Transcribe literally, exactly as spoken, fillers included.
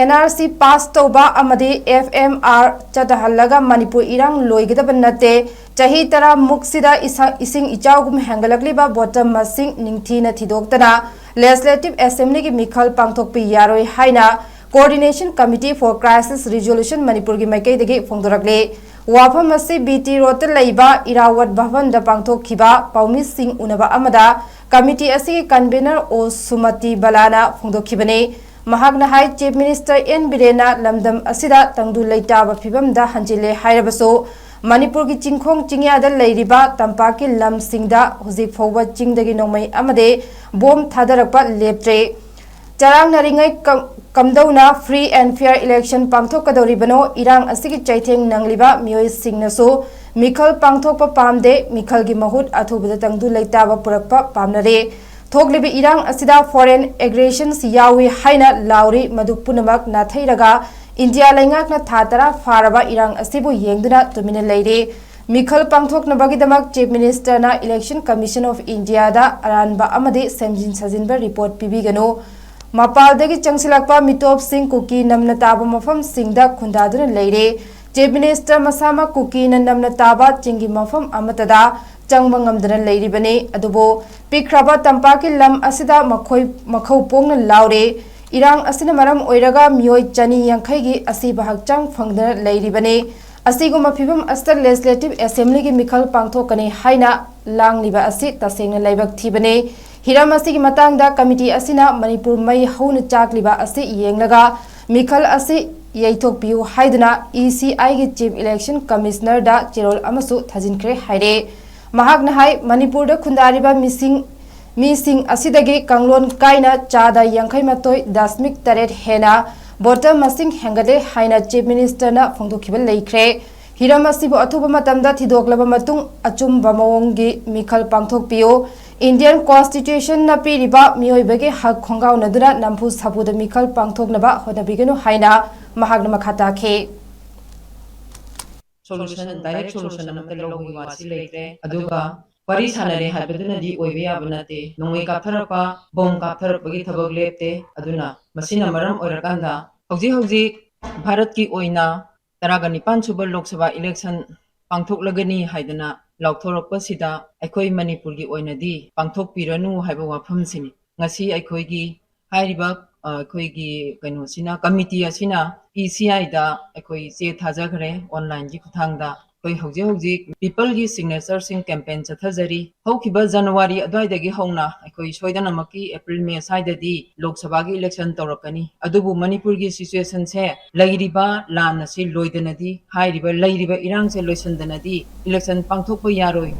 And R C pass ꯇꯧꯕ ꯑꯃꯗꯤ F M R ꯆꯠꯊꯍꯜꯂꯒ Manipur ꯏꯔꯥꯡ ꯂꯣꯏꯒꯗꯕ ꯅꯠꯇꯦ꯫ ꯆꯍꯤ ꯇꯔꯥꯃꯨꯛꯁꯤꯗ ꯏꯁ-, ꯏꯁꯤꯡ ꯏꯆꯥꯎꯒꯨꯝ ꯍꯦꯟꯒꯠꯂꯛꯂꯤꯕ ꯚꯣꯇꯔ ꯃꯁꯤꯡ ꯅꯤꯡꯊꯤꯅ ꯊꯤꯗꯣꯛꯇꯅ ꯂꯦꯖꯤꯁꯂꯦꯇꯤꯚ ꯑꯦꯁꯦꯝꯕ꯭ꯂꯤꯒꯤ ꯃꯤꯈꯜ ꯄꯥꯡꯊꯣꯛꯄ ꯌꯥꯔꯣꯏ ꯍꯥꯏꯅ Coordination Committee for Crisis Resolution ꯃꯅꯤꯄꯨꯔꯒꯤ ꯃꯥꯏꯀꯩꯗꯒꯤ ꯐꯣꯡꯗꯣꯔꯛꯂꯤ꯫ ꯋꯥꯐꯝ ꯑꯁꯤ ꯕꯤ ꯇꯤ ꯔꯣꯗꯇ ꯂꯩꯕ ꯏꯔꯥꯋꯠ ꯚꯕꯟꯗ ꯄꯥꯡꯊꯣꯛꯈꯤꯕ ꯄꯥꯎꯃꯤꯁꯤꯡ ꯎꯅꯕ ꯑꯃꯗ ꯀꯃꯤꯇꯤ ꯑꯁꯤꯒꯤ ꯀꯟꯚꯦꯅꯔ ꯑꯣ ꯁꯨꯃꯇꯤ ꯕꯂꯥꯅ ꯐꯣꯡꯗꯣꯛꯈꯤꯕꯅꯤ꯫ ꯃꯍꯥꯛꯅ ꯍꯥꯏ, ꯆꯤꯐ ꯃꯤꯅꯤꯁꯇꯔ ꯑꯦꯟ ꯕꯤꯔꯦꯟꯅ ꯂꯝꯗꯝ ꯑꯁꯤꯗ ꯇꯪꯗꯨ ꯂꯩꯇꯥꯕ ꯐꯤꯕꯝꯗ ꯍꯟꯖꯤꯜꯂꯦ ꯍꯥꯏꯔꯕꯁꯨ, ꯃꯅꯤꯄꯨꯔꯒꯤ ꯆꯤꯡꯈꯣꯡ ꯆꯤꯡꯌꯥꯗ ꯂꯩꯔꯤꯕ ꯇꯝꯄꯥꯛꯀꯤ ꯂꯝꯁꯤꯡꯗ ꯍꯧꯖꯤꯛ ꯐꯥꯎꯕ ꯆꯤꯡꯗꯒꯤ ꯅꯣꯡꯃꯩ ꯑꯃꯗꯤ ꯕꯣꯝ ꯊꯥꯗꯔꯛꯄ ꯂꯦꯞꯇ꯭ꯔꯦ꯫ ꯆꯔꯥꯡꯅꯔꯤꯉꯩ ꯀ-, ꯀꯝꯗꯧꯅ free and fair election ꯄꯥꯡꯊꯣꯛꯀꯗꯧꯔꯤꯕꯅꯣ? ꯏꯔꯥꯡ ꯑꯁꯤꯒꯤ ꯆꯩꯊꯦꯡ ꯅꯪꯂꯤꯕ ꯃꯤꯑꯣꯏꯁꯤꯡꯅꯁꯨ ꯃꯤꯈꯜ ꯄꯥꯡꯊꯣꯛꯄ ꯄꯥꯝꯗꯦ꯫ ꯃꯤꯈꯜꯒꯤ ꯃꯍꯨꯠ ꯑꯊꯨꯕꯗ ꯇꯪꯗꯨ ꯂꯩꯇꯥꯕ ꯄꯨꯔꯛꯄ ꯄꯥꯝꯅꯔꯦ꯫ ꯊꯣꯛꯂꯤꯕ ꯏꯔꯥꯡ ꯑꯁꯤꯗ foreign aggressions ꯌꯥꯎꯏ ꯍꯥꯏꯅ ꯂꯥꯎꯔꯤ꯫ ꯃꯗꯨ ꯄꯨꯝꯅꯃꯛ ꯅꯥꯊꯩꯔꯒ ꯏꯟꯗꯤꯌꯥ ꯂꯩꯉꯥꯛꯅ ꯊꯥ ꯇꯔꯥ ꯐꯥꯔꯕ ꯏꯔꯥꯡ ꯑꯁꯤꯕꯨ ꯌꯦꯡꯗꯨꯅ ꯇꯨꯃꯤꯟꯅ ꯂꯩꯔꯦ꯫ ꯃꯤꯈꯜ ꯄꯥꯡꯊꯣꯛꯅꯕꯒꯤꯗꯃꯛ Chief Minister ꯅ Election Commission of India ꯗ ꯑꯔꯥꯟꯕ ꯑꯃꯗꯤ ꯁꯦꯝꯖꯤꯟ ꯁꯥꯖꯤꯟꯕ report ꯄꯤꯕꯤꯒꯅꯨ꯫ ꯃꯄꯥꯜꯗꯒꯤ ꯆꯪꯁꯤꯜꯂꯛꯄ ꯃꯤꯇꯣꯞꯁꯤꯡ ꯀꯨꯀꯤ ꯅꯝꯅ ꯇꯥꯕ ꯃꯐꯝꯁꯤꯡꯗ ꯈꯨꯟꯗꯥꯗꯨꯅ ꯂꯩꯔꯦ꯫ Chief Minister ꯃꯁꯥꯃꯛ ꯀꯨꯀꯤꯅ ꯅꯝꯅ ꯇꯥꯕ ꯆꯤꯡꯒꯤ ꯃꯐꯝ ꯑꯃꯠꯇꯗ ꯆꯪꯕ ꯉꯝꯗꯅ ꯂꯩꯔꯤꯕꯅꯤ꯫ ꯑꯗꯨꯕꯨ ꯄꯤꯛꯈ꯭ꯔꯕ ꯇꯝꯄꯥꯛꯀꯤ ꯂꯝ ꯑꯁꯤꯗ ꯃꯈꯣꯏ ꯃꯈꯧ ꯄꯣꯡꯅ ꯂꯥꯎꯔꯦ꯫ ꯏꯔꯥꯡ ꯑꯁꯤꯅ ꯃꯔꯝ ꯑꯣꯏꯔꯒ ꯃꯤꯑꯣꯏ ꯆꯅꯤ ꯌꯥꯡꯈꯩꯒꯤ ꯑꯁꯤꯕ ꯍꯛꯆꯥꯡ ꯐꯪꯗꯅ ꯂꯩꯔꯤꯕꯅꯤ꯫ ꯑꯁꯤꯒꯨꯝꯕ ꯐꯤꯕꯝ ꯑꯁꯤꯗ Legislative Assembly ꯒꯤ ꯃꯤꯈꯜ ꯄꯥꯡꯊꯣꯛꯀꯅꯤ ꯍꯥꯏꯅ ꯂꯥꯡꯂꯤꯕ ꯑꯁꯤ ꯇꯁꯦꯡꯅ ꯂꯥꯏꯕꯛ ꯊꯤꯕꯅꯤ꯫ ꯍꯤꯔꯝ ꯑꯁꯤꯒꯤ ꯃꯇꯥꯡꯗ ꯀꯃꯤꯇꯤ ꯑꯁꯤꯅ ꯃꯅꯤꯄꯨꯔ ꯃꯩ ꯍꯧꯅ ꯆꯥꯛꯂꯤꯕ ꯑꯁꯤ ꯌꯦꯡꯂꯒ ꯃꯤꯈꯜ ꯑꯁꯤ ꯌꯩꯊꯣꯛꯄꯤꯌꯨ ꯍꯥꯏꯗꯨꯅ E C I ꯒꯤ Chief Election Commissioner ꯗ ꯆꯦꯔꯣꯜ ꯑꯃꯁꯨ ꯊꯥꯖꯤꯟꯈ꯭ꯔꯦ ꯍꯥꯏꯔꯦ꯫ ꯃꯍꯥꯛꯅ ꯍꯥꯏ, ꯃꯅꯤꯄꯨꯔꯗ ꯈꯨꯟꯗꯥꯔꯤꯕ ꯃꯤꯁꯤꯡ, ꯃꯤꯁꯤꯡ ꯑꯁꯤꯗꯒꯤ ꯀꯥꯡꯂꯣꯟ ꯀꯥꯏꯅ ꯆꯥꯗ ꯌꯥꯡꯈꯩ ꯃꯥꯊꯣꯏ ꯗꯁꯃꯤꯛ ꯇꯔꯦꯠ ꯍꯦꯟꯅ ꯚꯣꯇꯔ ꯃꯁꯤꯡ ꯍꯦꯟꯒꯠꯂꯦ ꯍꯥꯏꯅ Chief Minister ꯅ ꯐꯣꯡꯗꯣꯛꯈꯤꯕ ꯂꯩꯈ꯭ꯔꯦ꯫ ꯍꯤꯔꯝ ꯑꯁꯤꯕꯨ ꯑꯊꯨꯕ ꯃꯇꯝꯗ ꯊꯤꯗꯣꯛꯂꯕ ꯃꯇꯨꯡ ꯑꯆꯨꯝꯕ ꯃꯑꯣꯡꯒꯤ ꯃꯤꯈꯜ ꯄꯥꯡꯊꯣꯛꯄꯤꯌꯨ꯫ Indian Constitution ꯅ ꯄꯤꯔꯤꯕ ꯃꯤꯑꯣꯏꯕꯒꯤ ꯍꯛ ꯈꯣꯡꯒꯥꯎꯅꯗꯨꯅ ꯅꯝꯐꯨ ꯁꯥꯐꯨꯗ ꯃꯤꯈꯜ ꯄꯥꯡꯊꯣꯛꯅꯕ ꯍꯣꯠꯅꯕꯤꯒꯅꯨ ꯍꯥꯏꯅ ꯃꯍꯥꯛꯅ ꯃꯈꯥ ꯇꯥꯈꯤ꯫ Solution, direct solution ꯑꯃꯠꯇ ꯂꯧꯕꯒꯤ ꯋꯥꯁꯤ ꯂꯩꯇ꯭ꯔꯦ꯫ ꯑꯗꯨꯒ ꯋꯥꯔꯤ ꯁꯥꯟꯅꯔꯦ ꯍꯥꯏꯕꯗꯨꯅꯗꯤ ꯑꯣꯏꯕ ꯌꯥꯕ ꯅꯠꯇꯦ꯫ ꯅꯣꯡꯃꯩ ꯀꯥꯞꯊꯔꯛꯄ, ꯕꯣꯝ ꯀꯥꯞꯊꯔꯛꯄꯒꯤ ꯊꯕꯛ ꯂꯦꯞꯇꯦ꯫ ꯑꯗꯨꯅ ꯃꯁꯤꯅ ꯃꯔꯝ ꯑꯣꯏꯔꯀꯥꯟꯗ ꯍꯧꯖꯤꯛ ꯍꯧꯖꯤꯛ ꯚꯥꯔꯠꯀꯤ ꯑꯣꯏꯅ ꯇꯔꯥꯒ ꯅꯤꯄꯥꯟ ꯁꯨꯕ ꯂꯣꯛ ꯁꯚꯥ ꯏꯂꯦꯛꯁꯟ ꯄꯥꯡꯊꯣꯛꯂꯒꯅꯤ ꯍꯥꯏꯗꯅ ꯂꯥꯎꯊꯣꯔꯛꯄꯁꯤꯗ ꯑꯩꯈꯣꯏ ꯃꯅꯤꯄꯨꯔꯒꯤ ꯑꯣꯏꯅꯗꯤ ꯄꯥꯡꯊꯣꯛꯄꯤꯔꯅꯨ ꯍꯥꯏꯕ ꯋꯥꯐꯝꯁꯤꯅꯤ꯫ ꯉꯁꯤ ꯑꯩꯈꯣꯏꯒꯤ ꯍꯥꯏꯔꯤꯕ, ꯑ, ꯑꯩꯈꯣꯏꯒꯤ ꯀꯩꯅꯣꯁꯤꯅ, ꯀꯃꯤꯇꯤ ꯑꯁꯤꯅ ꯏ ꯁꯤ ꯑꯥꯏꯗ ꯑꯩꯈꯣꯏ ꯆꯦ ꯊꯥꯖꯈ꯭ꯔꯦ ꯑꯣꯟꯂꯥꯏꯟꯒꯤ ꯈꯨꯠꯊꯥꯡꯗ꯫ ꯑꯩꯈꯣꯏ ꯍꯧꯖꯤꯛ ꯍꯧꯖꯤꯛ ꯄꯤꯄꯜꯒꯤ ꯁꯤꯒꯅꯦꯆꯔꯁꯤꯡ ꯀꯦꯝꯄꯦꯟ ꯆꯠꯊꯖꯔꯤ꯫ ꯍꯧꯈꯤꯕ ꯖꯅꯋꯥꯔꯤ ꯑꯗꯨꯋꯥꯏꯗꯒꯤ ꯍꯧꯅ ꯑꯩꯈꯣꯏ ꯁꯣꯏꯗꯅꯃꯛꯀꯤ ꯑꯦꯄ꯭ꯔꯤꯜ ꯃꯦ ꯁ꯭ꯋꯥꯏꯗꯗꯤ ꯂꯣꯛ ꯁꯚꯥꯒꯤ ꯏꯂꯦꯛꯁꯟ ꯇꯧꯔꯛꯀꯅꯤ꯫ ꯑꯗꯨꯕꯨ ꯃꯅꯤꯄꯨꯔꯒꯤ ꯁꯤꯆꯨꯋꯦꯁꯟꯁꯦ, ꯂꯩꯔꯤꯕ ꯂꯥꯟ ꯑꯁꯤ ꯂꯣꯏꯗꯅꯗꯤ, ꯍꯥꯏꯔꯤꯕ ꯂꯩꯔꯤꯕ ꯏꯔꯥꯡꯁꯦ ꯂꯣꯏꯁꯤꯟꯗꯅꯗꯤ ꯏꯂꯦꯛꯁꯟ ꯄꯥꯡꯊꯣꯛꯄ ꯌꯥꯔꯣꯏ꯫